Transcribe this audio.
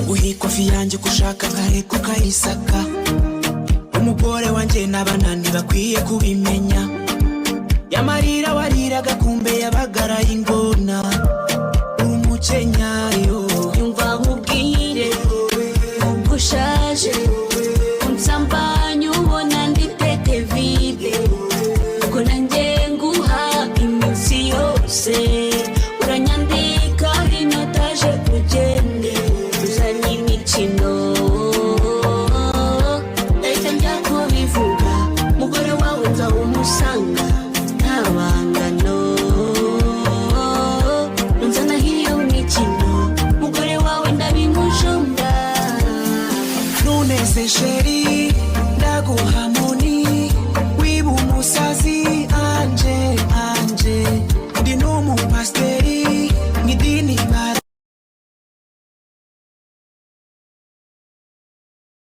Nguha ikofi yanjye uko ushaka, nkareka ukayisaka. Umugore wanjye n'abana ntibakwiye kubimenya. Yamarira wariraga kumbe yabagaraye ingona. Uri umukenya yo. Yumva nkubwire, ubwo ushaje unsambanya ubona ndi tête vide, ko nanjye nguha iminsi yose, uranyandika inotaje ugende uzanye imikino. Reka njya kubivuga, mugore wawe nzawumusanga nta bangano. Nzanaho iyo mikino, mugore wawe ndabimujomba. None se chérie.